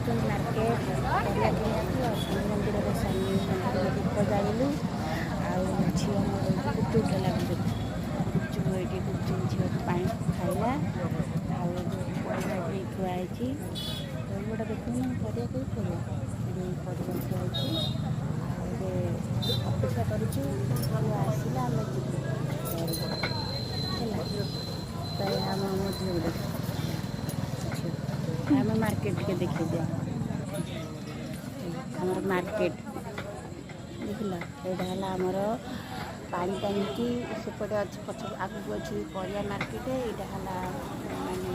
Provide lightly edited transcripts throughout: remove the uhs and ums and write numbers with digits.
Market ପରିବା କିଣିବାକୁ ଆଉ ଶନି ମନ୍ଦିରରେ, ଶନି ମନ୍ଦିରରେ ଦୀପ ଜାଳିଲୁ। ଆଉ ଝିଅ ମୋର ଗୁପଚୁପ ଖାଇଲା, ଗୁପଚୁପ ଏଇଠି, ଗୁପଚୁପ ଝିଅ ପାଣି ଖାଇଲା। ଆଉ ପରିବା ଏଠି ଥୁଆ ହେଇଛି। ପରିବାଟା ଦେଖୁନୁ, ପରିବା କେଉଁ ପରିବା? ଏଠି ପରିବା ଥୁଆ ହେଇଛି। ଆଉ ଏବେ ଅପେକ୍ଷା କରୁଛୁ, ପୁଅ ଆସିଲା ଆମେ ଯିବୁ ଘରକୁ। ହେଲା ତ, ଏହା ଆମ ଝିଅକୁ ଦେଖ। ଝିଅ, ଆମ ମାର୍କେଟ ଟିକେ ଦେଖେଇ ଦିଅ। ଆମର ମାର୍କେଟ ଦେଖିଲ? ଏଇଟା ହେଲା ଆମର ପାଣି ଟାଙ୍କି। ସେପଟେ ଅଛି, ପଛ ଆଗକୁ ଅଛି ପରିବା ମାର୍କେଟ। ଏଇଟା ହେଲା ମାନେ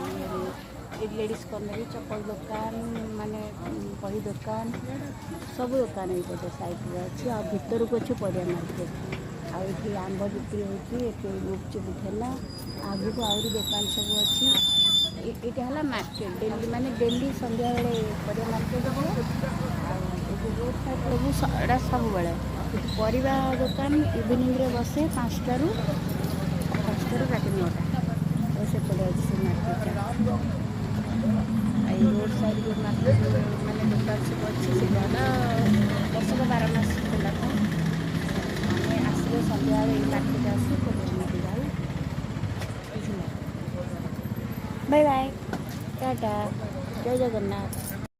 ଲେଡ଼ିସ୍ କର୍ଣ୍ଣର, ଚପଲ ଦୋକାନ, ମାନେ ବହି ଦୋକାନ, ସବୁ ଦୋକାନ ଏଇପଟେ ସାଇଡ଼ରେ ଅଛି। ଆଉ ଭିତରକୁ ଅଛି ପରିବା ମାର୍କେଟ। ଆଉ ଏଠି ଆମ୍ବ ବିକ୍ରି ହେଉଛି, ଏଠି ଗୁପଚୁପ ଠେଲା, ଆଗକୁ ଆହୁରି ଦୋକାନ ସବୁ ଅଛି। ଏଇଟା ହେଲା ମାର୍କେଟ। ଡେଲି, ମାନେ ଡେଲି ସନ୍ଧ୍ୟାବେଳେ ପରିବା ମାର୍କେଟ ହୁଏ। ଆଉ ଏ ଯେଉଁ ରୋଡ଼ ସାଇଡ଼ ସବୁ, ଏଇଟା ସବୁବେଳେ ପରିବା ଦୋକାନ ଇଭିନିଂରେ ବସେ, 5ଟାରୁ ରାତି 9ଟା। ତ ସେପଟେ ଅଛି ସେ ମାର୍କେଟଟା। ଆଉ ଏଇ ରୋଡ଼ ସାଇଡ଼ ଯେଉଁ ମାର୍କେଟ, ମାନେ ଦୋକାନ ସବୁ ଅଛି, ସେଇଟା ହେଲା ବର୍ଷକ 12 ମାସ ଖୋଲା ଥାଏ। ଆମେ ଆସିଲେ ସନ୍ଧ୍ୟାବେଳେ ଏଇ ମାର୍କେଟ ଆସୁ, ପରିବା ନେଇକି ଯାଉ। ବୁଝିଲ? ବାଇ ବାଇ, ଟାଟା, ଜୟ ଜଗନ୍ନାଥ।